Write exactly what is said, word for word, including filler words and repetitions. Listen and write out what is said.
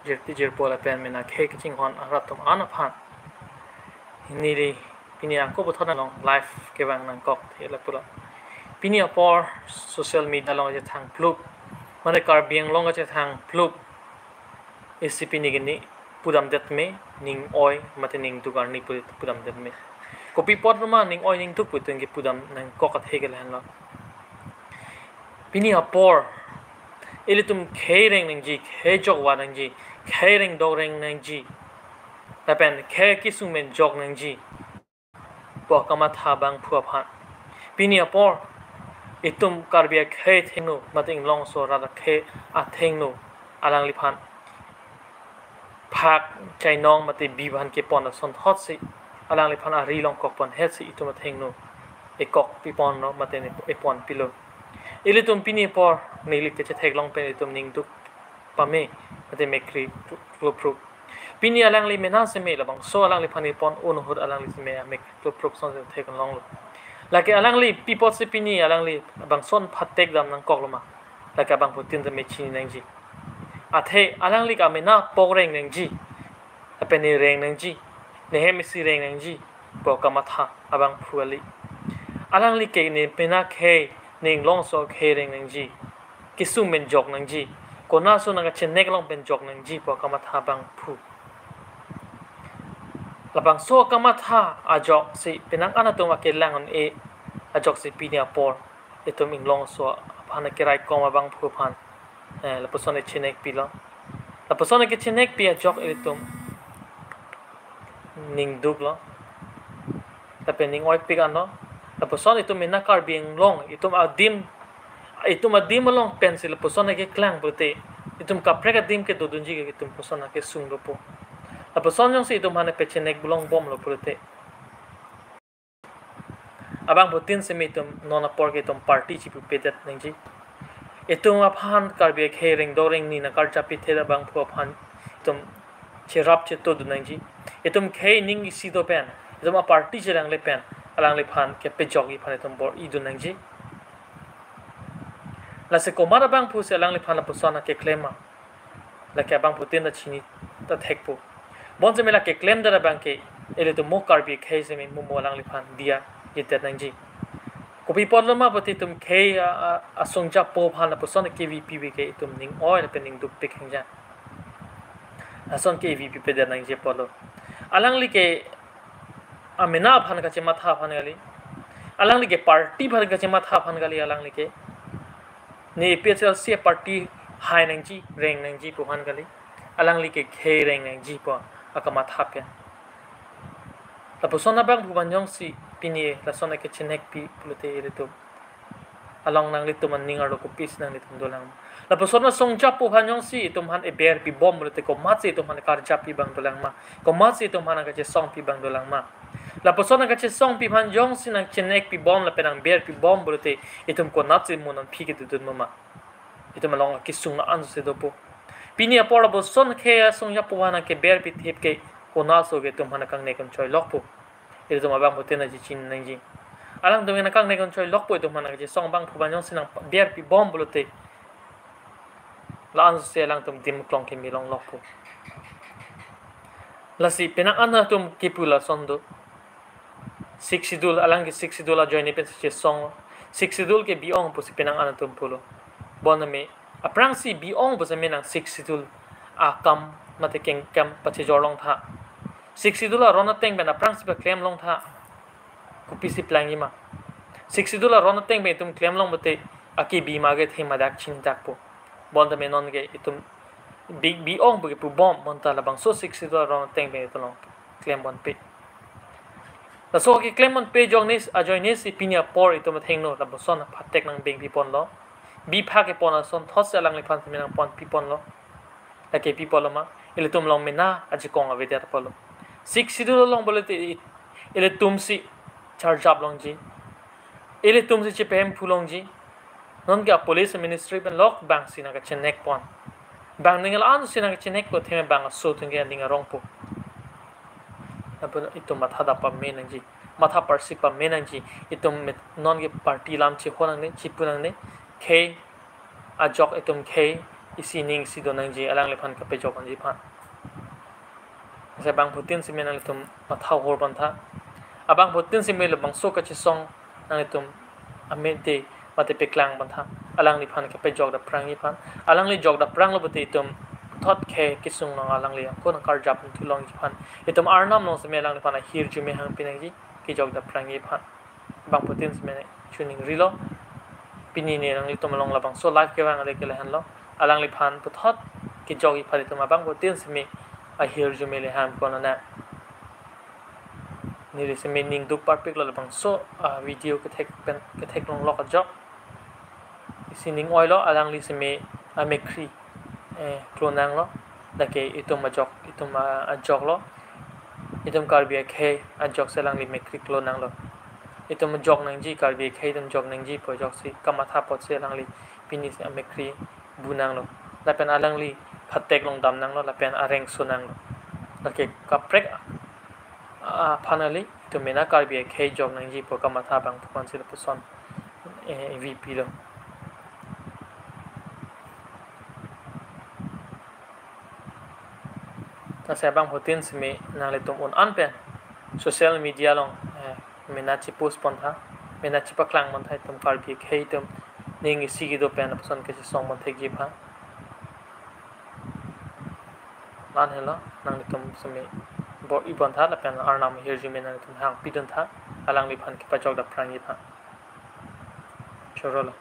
jirpi jirpo lapen mena khei kachinghon arat atum an aphan. Neli pini ako puthot along live kevang nangkok the lapulo. Pini apor social media along kachethang plup, mane Karbi Anglong kachethang plup, isi pini gini pudamdet me, ning oi mate ning duk arni pu- pudamdet me. Kopi apot ma ning oi ning duk pu itum kepudam nangkok athe ke lahenlo. Pini apor ilitum khei reng nangji, khei jok van nangji, khei reng dok reng nangji, lapen khei kesung pen jok nangji pu akamatha abangphu aphan. Pini apor itum Karbi akhei athengno mate inglongso arat akhei athengno alangliphan phak chainong mate bi aphan kepon asonthotsi, alangliphan ari along kok ponhetsi itum athengno ekok piponlo mate ne epon pilo. Ilitum pini apor neli kachethek along pen itum ning duk pame mate mekri kloprup. Pini alangli mena seme labangso alangliphan epon un ahut alangli seme amekri kloprup asonsi thek longlo. Lake alangli pi apotsi pini alangli labangson phatek dam nangkoklo ma, lake abangphutin seme chini nangji. Athe alangli ke amena pok reng nangji, lapen ne reng nangji, ne hem isi reng nangji pu akamatha abangphu kali. Alangli ke ne mena khei, ne inglongso khei reng nangji, kesung pen jok nangji, konatsi nangkachenek along pen jok nangji pu akamatha abangphu. Labangso akamatha ajoksi penang an atum akelang un-e ajoksi pini apor itum inglongso aphan keraikom abangphu aphan, eh, lapuson echenek pilo. Lapuson ekechenek pi ajok ilitum ning duklo, lapen ning oipik anlo. Lapuson itum mena Karbi Anglong, itum adim, itum adim along pensi lapuson ekeklang pulote, itum kaprek adim kedodunji ke itum puson akesung dopo. Lapuson jongsi itum aphan pechenek bulong bomlo pulote, abangphutin seme itum non apor ke itum party chipupedet nangji. Itum aphan Karbi akhei reng dok reng ni nangkarjap pithe abangphu aphan itum cherap cheto dun nangji. Itum khei ning isi do pen, itum aparty chelangle pen, alangliphan kepejokji aphan itum bor-i dun nangji. Lasi komat abangphusi alangliphan lapuson akeklem ma, lake abangphutin ta chini ta thekpo. Bonseme lake klemdet abang ke ilitum mo Karbi akhei seme mo mo alangliphan diya jetet nangji. Kopi apotlo ma pulote itum khei a, a, asong japo aphan lapuson kevi pipe ke itum ning oi lapen ning dukpik hangja. Lason kevi pipedet nangji apotlo. Alangli ke amena aphan kachematha aphan kali. Alangli ke party aphan kachematha aphan kali alangli ke. Ne APHLC party hai nangji, reng nangji pu aphan kali. Alangli ke khei reng nangji pu akamatha pen. Lapuson abangphu aphan jongsi pini lason ekechenek pi pulote ilitum along nanglitum aning arlo kopisi nanglitum dolang ma? Lapuson asong japo aphan jongsi itum aphan eberpi bom pulote komatsi itum aphan karjappi abang dolang ma? Komatsi itum aphan kachesongpi abang dolang ma? Lapuson kachesongpi aphan jongsi nangchenekpi bom lapen nangberpi bom pulote itum konatsi mo non aphi kedodun ma ma? Itum along akesung la-an si dopo. Pini apor lapuson khei asong japo aphan nangkeberpi thip ke konatso ke itum aphan kangnek un choilokpo. Ilitum abangphutin ta chini nangji. Alangtum ke nangkangnek un choilokpo, itum aphan kachesong abangphu aphan jongsi nangberpi bom pulote, la-an si alangtum adim aklong keme longlokpo. Lasi penang an atum kipu lason do. Sixth Schedule, alang ke Sixth Schedule ajoine pensi chesong. Sixth Schedule ke bi-ong pusi penang an atum pulo. Bonseme aphrangsi bi-ong pusitame nang Sixth Schedule akam mate kengkam pachejor longtha. Sixth Schedule aron ateng pen aphrangsi paklem longtha. Kopisi plangji ma? Sixth Schedule aron ateng pen itum klem long pulote akebi ma kethe ma dak chini dakpo. Bonsitame non ke itum bi, bi-ong pu kepubom bonta labangso Sixth Schedule aron ateng pen itum along klem ponpe. Laso keklem ponpe ajoine, ajoine si pini apor itum athengno lapuson aphatek nangbengpi ponlo. Bi phak kepon asonthotsi alangliphan seme nangponpi ponlo. Lake pi apotlo ma? Ilitum along mena ajakong avedet apotlo. Sixth Schedule along pulote i-, ilitum si charjap longji. Ilitum si chepehemphu longji. Non ke a police ministry pen lok bang si nangkachenek pon. Bang ning la-an si nangkachenek po, athema bang aso atum ke aning arongpo. Lapen itum matha dap pame nangji, matha parsi pame nangji. Itum met-, non ke party alam chiho nangne, chipu nangne. Khei ajok itum khei isi ning isi do nangji alangliphan kapejok nangji aphan. Lasi abangphutin seme nanglitum matha hor pontha. Abangphutin seme labangso kachesong nanglitum amete mate paklang pontha. Alangliphan kapejok daprangji aphan. Alangli jok dapranglo pute itum puthot khei kesung along alangli angko nangkarjap thu longji aphan. Itum Arnam along seme alangliphan ahirjume hangpi nangji kejok daprangji aphan. Abangphutin seme choningrilo. Pini ne nanglitum along labangso live kevang le ke lahenlo. Alangliphan puthot kejokji aphan itum abangphutin seme ahirjume le hangpi nang. Neli seme ning duk parpiklo labangso, ah, video kethek pen, kethek longlok ajok. Isi ning oilo, alangli seme amekkri, eh, klo nanglo. Lake itum ajok, itum, ah, ajoklo. Itum Karbi akhei ajok si alangli mekkri klo nanglo. Itum jok nangji, Karbi akhei itum jok nangji pu ajoksi kamatha apotsi alangli pini si amekkri bu nanglo. Lapen alangli phatek along dam nanglo, lapen areng so nanglo. Lake kaprek, ah, aphan kali, itum mena Karbi akhei jok nangji pu kamatha abang pukonsi lapuson, eh, V P lo. Lasi abangphutin seme nanglitum un-an pen social media along, eh, mena chepost pontha, mena chepaklang pontha itum Karbi akhei itum ning isi kedo pen lapuson kachesong ponthekji aphan. La-an helo, nanglitum seme bor-i pontha lapen Arnam ahirjume nanglitum hangpi duntha, alangliphan kepajok daprangji aphan. Chorolo.